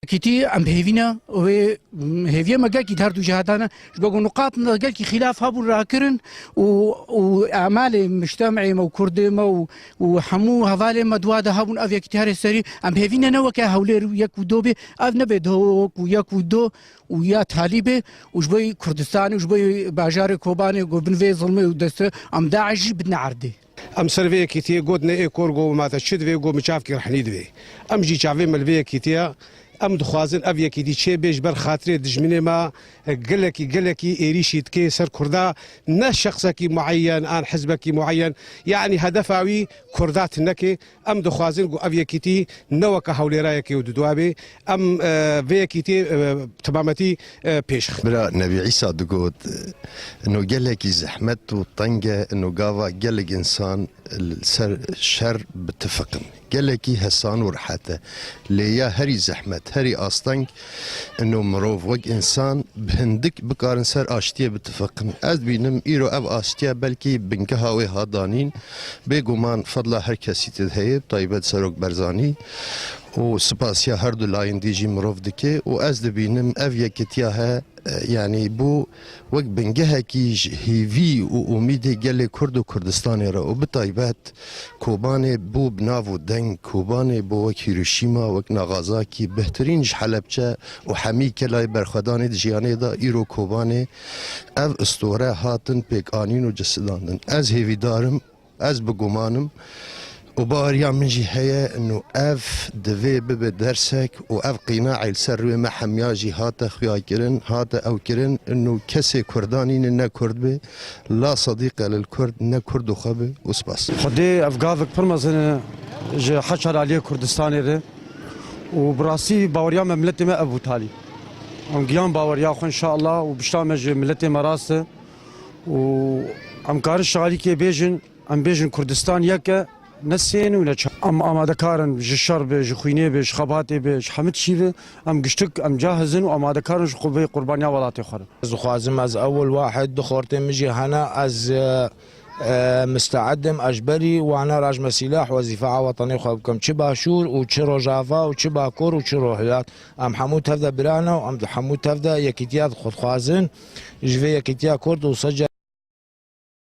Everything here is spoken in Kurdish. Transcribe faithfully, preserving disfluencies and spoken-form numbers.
Yekîtî em hêvî ne, wê, hêviyê me gelkî di her du ciha de ne. Ji bo ku nuqat me gelkî xîlaf hebûn rakirin û, û emalê mujtemê me û kurdê me û, û hemû hevalê me di wa de hebûn, ev yekîtî herê serî. Em hêvî ne, ne weke Hewlêr û yek û do bê, ev nebe do wek û yek û do û ya talî bê û ji bo Kurdistanê û ji bo bajarê Kobanê ku bin vê zilmê û destê em DAIŞ jî bidine erdê. Em ser vê yekîtiyê gotine ê kor, got, ma te çi divê, got, min çavkî rehnî divê. Em jî çavê me li vê yekîtiya, em dixwazin ev yekîtî çêbê ji ber xatirê dijminê me gelekî, gelekî êrîşî dike ser Kurda, ne şexsekî mueyen an hizbekî mueyen, yanî hedefa wî Kurda tinekê. Em dixwazin ku ev yekîtî ne weke Hewlêra yekê û du dua bê. Em, e, vê yekîtiyê, e, temametî, e, pêş xin. Bira Nebî Îsa digot, ino gelekî zehmet û teng e, ino gava gelek însan li ser şer bitifiqin. Gelekî hesan û rehet e. Lê ya herî zehmet, herî asteng, ino mirov wek însan bi hindik bikarin ser aştiyê bitifiqin. Ez dibînim îro ev aştiye belkî bingeha wê hat danîn. Bêguman fedla her kesî tê de heye, bi taybet Serok Barzanî û spasiya her du layên dî jî mirov dike û ez dibînim ev yekitiya he, e, yanî bû wek bingehekî ji hêvî û umîdê gelê Kurd û Kurdistanê re û bi taybet Kobanê bû bi nav û deng, Kobanê bû wek Hiroşîma, wek Nagasakî, bihtirîn ji Helebçe û hemî kelayê berxwedanê di jiyanê de îro Kobanê ev istore hatin pêkanîn û cisdandin. Ez hêvîdar im, ez bi guman im û baweriya min jî heye, ino ev divê bibe dersek û ev qînaê li ser rûyê me hemiya jî hate xuyakirin, hate ewkirin, ino kesê Kurda nîne ne Kurd be, la sedîqe lil Kurd, ne Kurd û xwe be û spas. Xwedê ev gavek pir mezin e ji heşa aliyê Kurdistanê re û bi rastî baweriya me miletê me ev bû talî. Em giyan baweriya xwe înşallah û bişta me ji miletê me rast e û em karin şalîkê bêjin, em bêjin Kurdistan yek e, ne sê in û ne çar. Em amadekar in ji şer be, ji xwînê be, ji xebatê be, ji hemî tişî be. Em giştik, em cahiz in û amadekar in ji qu-, vê qurbaniya welatê xwe re. Ez dixwazim ez ewil wahid du xortê min jî hene, ez, e, e, misteed im ez ji berî wana re ji me sîlah wezîfeya wetenê xwe bikim. Çi Başûr û çi Rojava û çi Bakur û çi Rojhilat. Em hemû tev de bira ne û em di hemû tev de yekîtiya xwe dixwazin. Ji vê yekîtiya Kurd û sed